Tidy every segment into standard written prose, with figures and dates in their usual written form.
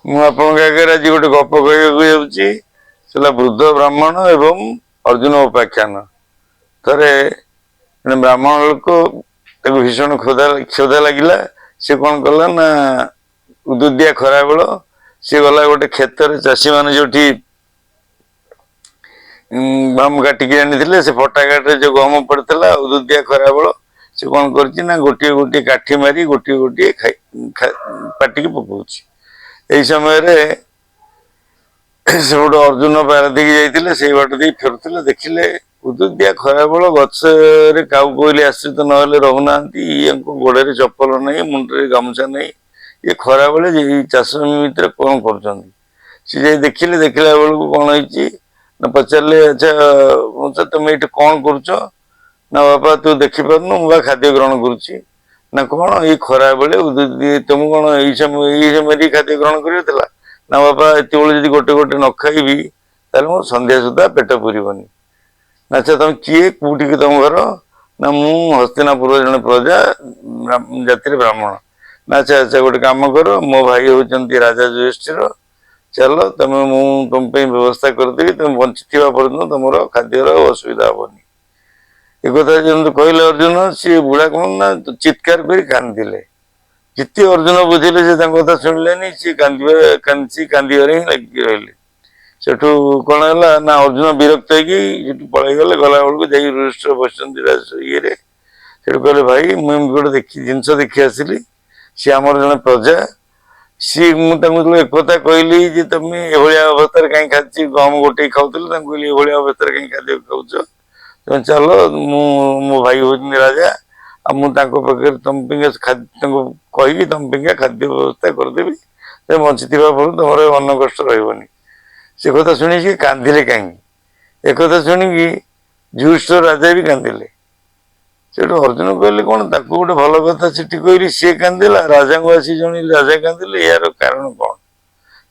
ମୁଁ ଆପଣଙ୍କ ଆଗରେ ଆଜି ଗୋଟେ ଗପ କହିବାକୁ ଯାଉଛି। ସେ ହେଲା ବୃଦ୍ଧ ବ୍ରାହ୍ମଣ ଏବଂ ଅର୍ଜୁନ ଉପାଖ୍ୟାନ। ଥରେ ଜଣେ ବ୍ରାହ୍ମଣ ଲୋକ, ତାକୁ ଭୀଷଣ କ୍ଷୁଧା ଲାଗିଲା। ସେ କଣ କଲା ନା, ଉଦୁଦିଆ ଖରାବେଳ, ସିଏ ଗଲା ଗୋଟେ କ୍ଷେତରେ, ଚାଷୀମାନେ ଯୋଉଠି ଗହମ କାଟିକି ଆଣିଥିଲେ, ସେ ଫଟା କାଠିରେ ଯୋଉ ଗହମ ପଡିଥିଲା। ଉଦୁଦିଆ ଖରାବେଳ, ସେ କଣ କରିଛି ନା, ଗୋଟିଏ ଗୋଟିଏ କାଠି ମାରି ଗୋଟିଏ ଗୋଟିଏ ଖାଇ ପାଟିକି ପକଉଛି। ଏଇ ସମୟରେ ସେପଟୁ ଅର୍ଜୁନ ପାରାଦୀପ ଯାଇଥିଲେ, ସେଇ ବାଟ ଦେଇ ଫେରୁଥିଲେ। ଦେଖିଲେ, ଉଦୁଦିଆ ଖରାବେଳ, ଗଛରେ କାଉ କୋଇଲି ଆଶ୍ରିତ ନହେଲେ ରହୁନାହାନ୍ତି, ଇଏଙ୍କ ଗୋଡରେ ଚପଲ ନାହିଁ, ମୁଣ୍ଡରେ ଗାମୁଛା ନାହିଁ, ଇଏ ଖରାବେଳେ ଏଇ ଚାଷ ଜମି ଭିତରେ କଣ କରୁଛନ୍ତି? ସେ ଯାଇ ଦେଖିଲେ। ଦେଖିଲା ବେଳକୁ କଣ ହେଇଛି ନା, ପଚାରିଲେ, "ଆଚ୍ଛା ମଉସା, ତମେ ଏଇଠି କଣ କରୁଛ?" ନା, "ବାପା, ତୁ ଦେଖିପାରୁନୁ? ମୁଁ ବା ଖାଦ୍ୟ ଗ୍ରହଣ କରୁଛି।" ନା, "କଣ, ଏଇ ଖରାବେଳେ ତମକୁ କଣ ଏଇ ସମୟରେ ଖାଦ୍ୟ ଗ୍ରହଣ କରିବାର ଥିଲା?" ନା, "ବାପା, ଏତେବେଳେ ଯଦି ଗୋଟେ ଗୋଟେ ନ ଖାଇବି, ତାହେଲେ ମୋ ସନ୍ଧ୍ୟା ସୁଦ୍ଧା ପେଟ ପୁରିବନି।" ନା, "ଆଚ୍ଛା, ତମେ କିଏ? କୋଉଠିକି ତମ ଘର?" ନା, "ମୁଁ ହସ୍ତିନାପୁର ଜଣେ ପ୍ରଜା, ଜାତିରେ ବ୍ରାହ୍ମଣ।" ନା, "ଆଚ୍ଛା ଆଚ୍ଛା, ଗୋଟେ କାମ କର, ମୋ ଭାଇ ହଉଛନ୍ତି ରାଜା ଯୁଧିଷ୍ଠିର, ଚାଲ ତମେ, ମୁଁ ତମ ପାଇଁ ବ୍ୟବସ୍ଥା କରିଦେବି, ତମେ ବଞ୍ଚିଥିବା ପର୍ଯ୍ୟନ୍ତ ତମର ଖାଦ୍ୟର ଆଉ ଅସୁବିଧା ହବନି।" ଏ କଥା ଯେମିତି କହିଲେ ଅର୍ଜୁନ, ସିଏ ବୁଢା କଣ ନା ଚିତ୍କାର କରି କାନ୍ଦିଲେ। ଯେତେ ଅର୍ଜୁନ ବୁଝିଲେ, ସେ ତାଙ୍କ କଥା ଶୁଣିଲେନି। ସିଏ କାନ୍ଦିବା କାନ୍ଦି କାନ୍ଦିବାରେ ହିଁ ଲାଗିକି ରହିଲେ। ସେଠୁ କଣ ହେଲା ନା, ଅର୍ଜୁନ ବିରକ୍ତ ହେଇକି ସେଠୁ ପଳେଇଗଲେ। ଗଲା ବେଳକୁ ଯାଇ ଯୁଧିଷ୍ଠିର ବସିଛନ୍ତି ରାଜ ଇଏରେ। ସେଠୁ କହିଲେ, "ଭାଇ, ମୁଁ ଏମିତି ଗୋଟେ ଜିନିଷ ଦେଖି ଆସିଲି। ସିଏ ଆମର ଜଣେ ପ୍ରଜା। ସିଏ, ମୁଁ ତାଙ୍କୁ ଯେତେବେଳେ ଏକଥା କହିଲି ଯେ ତମେ ଏଭଳିଆ ଅବସ୍ଥାରେ କାହିଁ ଖାଉଛି, ଗହମ ଗୋଟେଇ ଖାଉଥିଲେ, ତାଙ୍କୁ କହିଲି, ଏଭଳିଆ ଅବସ୍ଥାରେ କାହିଁ ଖାଦ୍ୟ ଖାଉଛ? ତମେ ଚାଲ, ମୁଁ ମୋ ଭାଇ ହଉଛନ୍ତି ରାଜା, ଆଉ ମୁଁ ତାଙ୍କ ପାଖରେ ତମ ପାଇଁ ତାଙ୍କୁ କହିକି ତମ ପାଇଁକା ଖାଦ୍ୟ ବ୍ୟବସ୍ଥା କରିଦେବି। ତମେ ବଞ୍ଚିଥିବା ପର୍ଯ୍ୟନ୍ତ ତମର ମନ କଷ୍ଟ ରହିବନି।" ସେ କଥା ଶୁଣିକି କାନ୍ଦିଲେ କାହିଁକି? ଏକଥା ଶୁଣିକି ଯୁଧିଷ୍ଠିର ରାଜା ବି କାନ୍ଦିଲେ। ସେଠୁ ଅର୍ଜୁନ କହିଲେ, କଣ, ତାକୁ ଗୋଟେ ଭଲ କଥା ସେଠି କହିଲି, ସିଏ କାନ୍ଦିଲା, ରାଜାଙ୍କୁ ଆସି ଜଣେଇଲି, ରାଜା କାନ୍ଦିଲେ, ଏହାର କାରଣ କଣ?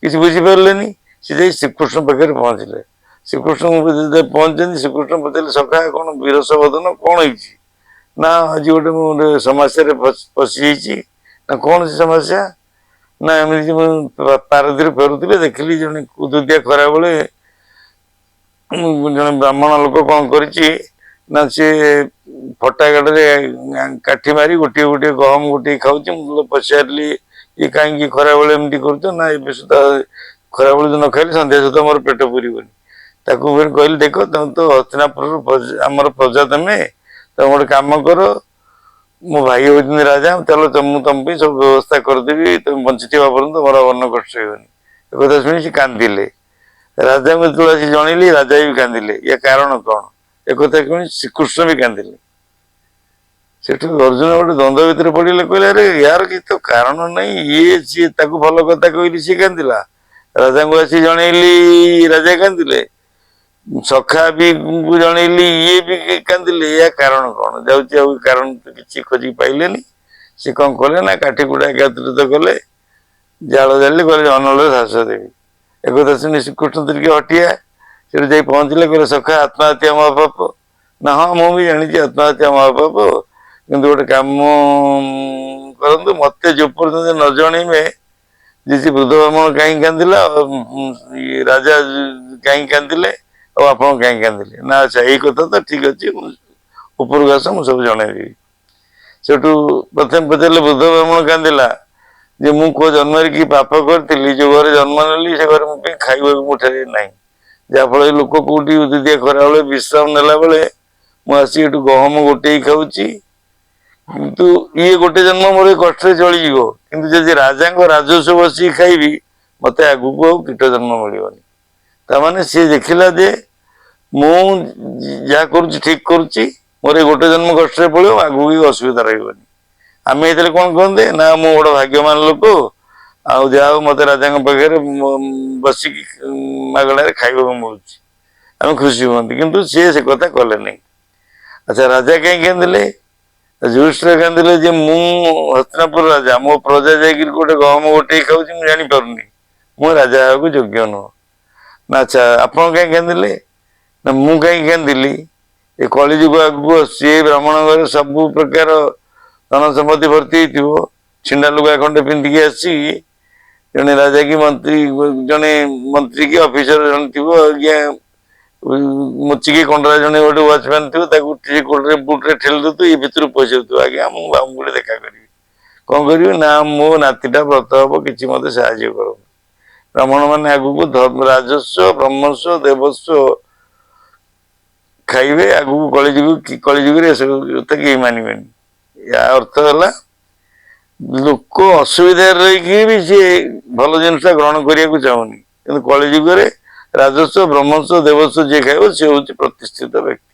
କିଛି ବୁଝିପାରିଲେନି। ସେ ଯାଇ ଶ୍ରୀକୃଷ୍ଣ ପାଖରେ ପହଞ୍ଚିଲେ। ଶ୍ରୀକୃଷ୍ଣଙ୍କୁ ଯେତେବେଳେ ପହଞ୍ଚନ୍ତି, ଶ୍ରୀକୃଷ୍ଣ ପଚାରିଲେ, "ସଖା, କଣ ବିରସ ବଦନ, କଣ ହେଇଛି?" ନା, "ଆଜି ଗୋଟେ ମୁଁ ଗୋଟେ ସମସ୍ୟାରେ ପଶିଯାଇଛି।" ନା, "କଣ ସେ ସମସ୍ୟା?" ନା, "ଏମିତି ମୁଁ ପାରଦୀରୁ ଫେରୁଥିଲି, ଦେଖିଲି ଜଣେ ଉଦୁଦିଆ ଖରାବେଳେ ଜଣେ ବ୍ରାହ୍ମଣ ଲୋକ କଣ କରିଛି ନା, ସିଏ ଫଟା ଗାଡରେ କାଠି ମାରି ଗୋଟିଏ ଗୋଟିଏ ଗହମ ଗୋଟିଏ ଖାଉଛି। ମୁଁ ଯେତେବେଳେ ପଚାରିଲି, ଇଏ କାହିଁକି ଖରାବେଳେ ଏମିତି କରୁଛ? ନା, ଏବେ ସୁଦ୍ଧା ଖରାବେଳେ ଯଦି ନ ଖାଇଲେ ସନ୍ଧ୍ୟା ସୁଦ୍ଧା ମୋର ପେଟ ପୁରିବନି। ତାକୁ ଫେର କହିଲି, ଦେଖ, ତମେ ତ ହସ୍ତିନାପୁରର ଆମର ପ୍ରଜା ତମେ, ତମେ ଗୋଟେ କାମ କର, ମୋ ଭାଇ ହଉଛନ୍ତି ରାଜା, ଚାଲ, ମୁଁ ତମ ପାଇଁ ସବୁ ବ୍ୟବସ୍ଥା କରିଦେବି, ତମେ ବଞ୍ଚିଥିବା ପର୍ଯ୍ୟନ୍ତ ମୋର ଅନ୍ନ କଷ୍ଟ ହେବନି।" ଏ କଥା ଶୁଣି ସେ କାନ୍ଦିଲେ। ରାଜାଙ୍କୁ ଯେତେବେଳେ ଆସି ଜଣେଇଲି, ରାଜା ବି କାନ୍ଦିଲେ। ୟା କାରଣ କଣ? ଏକଥା ଶୁଣି ଶ୍ରୀକୃଷ୍ଣ ବି କାନ୍ଦିଲେ। ସେଠୁ ଅର୍ଜୁନ ଗୋଟେ ଦ୍ୱନ୍ଦ୍ୱ ଭିତରେ ପଡ଼ିଲେ। କହିଲେ, "ଆରେ, ୟାର କିଛି ତ କାରଣ ନାହିଁ। ଇଏ ସିଏ ତାକୁ ଭଲ କଥା କହିଲି, ସିଏ କାନ୍ଦିଲା, ରାଜାଙ୍କୁ ଆସି ଜଣେଇଲି, ରାଜା କାନ୍ଦିଲେ, ସଖା ବି ଜଣେଇଲି, ଇଏ ବି କାନ୍ଦିଲେ, ୟା କାରଣ କଣ?" ଯାଉଛି ଆଉ କାରଣ ତ କିଛି ଖୋଜିକି ପାଇଲେନି। ସେ କଣ କଲେ ନା, କାଠି କୁଟା ଏକତ୍ରିତ କଲେ, ଜାଳ ଜାଳିଲେ, କହିଲେ, "ଅନଳରେ ଧାସ ଦେବି।" ଏକଥା ଶୁଣି ଶ୍ରୀକୃଷ୍ଣ ଟିକେ ହଟିଆ। ସେଠୁ ଯାଇ ପହଞ୍ଚିଲେ। କହିଲେ, "ସଖା, ଆତ୍ମହତ୍ୟା ମହାପାପ।" ନା, "ହଁ, ମୁଁ ବି ଜାଣିଛି ଆତ୍ମହତ୍ୟା ମହାପାପ, କିନ୍ତୁ ଗୋଟେ କାମ କରନ୍ତୁ, ମତେ ଯୋଉ ପର୍ଯ୍ୟନ୍ତ ନ ଜଣେଇବେ ଯେ ସେ ବୃଦ୍ଧ ବ୍ରାହ୍ମଣ କାହିଁକି କାନ୍ଦିଲା, ଆଉ ଇଏ ରାଜା କାହିଁକି କାନ୍ଦିଲେ, ଆଉ ଆପଣ କାହିଁକି କାନ୍ଦିଲେ।" ନା, "ଆଚ୍ଛା, ଏଇ କଥା ତ, ଠିକ ଅଛି, ମୁଁ ଉପରକୁ ଆସ, ମୁଁ ସବୁ ଜଣେଇଦେବି।" ସେଠୁ ପ୍ରଥମେ ପଚାରିଲେ, ବୃଦ୍ଧ ବ୍ରାହ୍ମଣ କାନ୍ଦିଲା ଯେ ମୁଁ କୋଉ ଜନ୍ମରେ କି ପାପ କରିଥିଲି, ଯୋଉ ଘରେ ଜନ୍ମ ନେଲି ସେ ଘରେ ମୋ ପାଇଁ ଖାଇବାକୁ ମୁଠାଏ ନାହିଁ, ଯାହାଫଳରେ ଲୋକ କୋଉଠି ଉଦୁଦିଆ ଖରାବେଳେ ବିଶ୍ରାମ ନେଲା ବେଳେ ମୁଁ ଆସି ଏଠୁ ଗହମ ଗୋଟେଇ ଖାଉଛି। କିନ୍ତୁ ଇଏ ଗୋଟେ ଜନ୍ମ ମୋର ଏ କଷ୍ଟରେ ଚଳିଯିବ, କିନ୍ତୁ ଯଦି ରାଜାଙ୍କ ରାଜସ୍ୱ ବସିକି ଖାଇବି, ମତେ ଆଗକୁ ଆଉ କୀଟ ଜନ୍ମ ମିଳିବନି।" ତାମାନେ ସିଏ ଦେଖିଲା ଯେ ମୁଁ ଯାହା କରୁଛି ଠିକ କରୁଛି, ମୋର ଏ ଗୋଟେ ଜନ୍ମ କଷ୍ଟରେ ପଳିବ, ଆଗକୁ ବି ଅସୁବିଧା ରହିବନି। ଆମେ ଏଥିରେ କଣ କହନ୍ତେ ନା, ମୁଁ ବଡ ଭାଗ୍ୟବାନ ଲୋକ, ଆଉ ଯାହା ହଉ ମତେ ରାଜାଙ୍କ ପାଖରେ ବସିକି ମାଗଣାରେ ଖାଇବାକୁ ମିଳୁଛି, ଆମେ ଖୁସି ହୁଅନ୍ତି। କିନ୍ତୁ ସିଏ ସେ କଥା କଲେ ନାହିଁ। ଆଚ୍ଛା, ରାଜା କାହିଁକି କାନ୍ଦିଲେ? ଯୁଧିଷ୍ଠିର କାନ୍ଦିଲେ ଯେ ମୁଁ ହସ୍ତିନାପୁର ରାଜା, ମୋ ପ୍ରଜା ଯାଇକିରି ଗୋଟେ ଗହମ ଗୋଟେଇ ଖାଉଛି, ମୁଁ ଜାଣିପାରୁନି, ମୁଁ ରାଜା ହେବାକୁ ଯୋଗ୍ୟ ନୁହଁ। ନା, ଆଚ୍ଛା, ଆପଣ କାହିଁ କାନ୍ଦିଲେ? ନା, ମୁଁ କାହିଁକି କାନ୍ଦିଲି, ଏ କଳିଯୁଗ ଆଗକୁ ଆସୁଛି, ଏ ବ୍ରାହ୍ମଣ ଘରେ ସବୁ ପ୍ରକାର ଧନ ସମ୍ପତ୍ତି ଭର୍ତ୍ତି ହେଇଥିବ, ଛିଣ୍ଡା ଲୁଗା ଖଣ୍ଡେ ପିନ୍ଧିକି ଆସିକି ଜଣେ ରାଜା କି ମନ୍ତ୍ରୀ, ଜଣେ ମନ୍ତ୍ରୀ କି ଅଫିସର ଜଣେ ଥିବ, ଆଜ୍ଞା ମୁଚିକି କଣ୍ଡରା ଜଣେ ଗୋଟେ ୱାଚମ୍ୟାନ ଥିବ, ତାକୁ ଟିକେ ଗୋଡ଼ରେ ବୁଟରେ ଠେଲି ଦଉଥିବ, ଇଏ ଭିତରୁ ପଶିଯାଉଥିବ। ଆଜ୍ଞା, ମୁଁ ବାବୁଙ୍କୁ ଗୋଟେ ଦେଖା କରିବି। କଣ କରିବି? ନା, ମୋ ନାତିଟା ବ୍ରତ ହବ, କିଛି ମତେ ସାହାଯ୍ୟ କରନ୍ତୁ। ବ୍ରାହ୍ମଣ ମାନେ ଆଗକୁ ରାଜସ୍ୱ, ବ୍ରହ୍ମସ୍ୱ, ଦେବସ୍ୱ ଖାଇବେ। ଆଗକୁ କଳିଯୁଗ, କଳିଯୁଗରେ ଏସବୁ କଥା କେହି ମାନିବେନି। ୟା ଅର୍ଥ ହେଲା, ଲୋକ ଅସୁବିଧାରେ ରହିକି ବି ସିଏ ଭଲ ଜିନିଷଟା ଗ୍ରହଣ କରିବାକୁ ଚାହୁଁନି। କିନ୍ତୁ କଳିଯୁଗରେ ରାଜସ୍ୱ, ବ୍ରହ୍ମସ୍ୱ, ଦେବସ୍ୱ ଯିଏ ଖାଇବ, ସେ ହଉଛି ପ୍ରତିଷ୍ଠିତ ବ୍ୟକ୍ତି।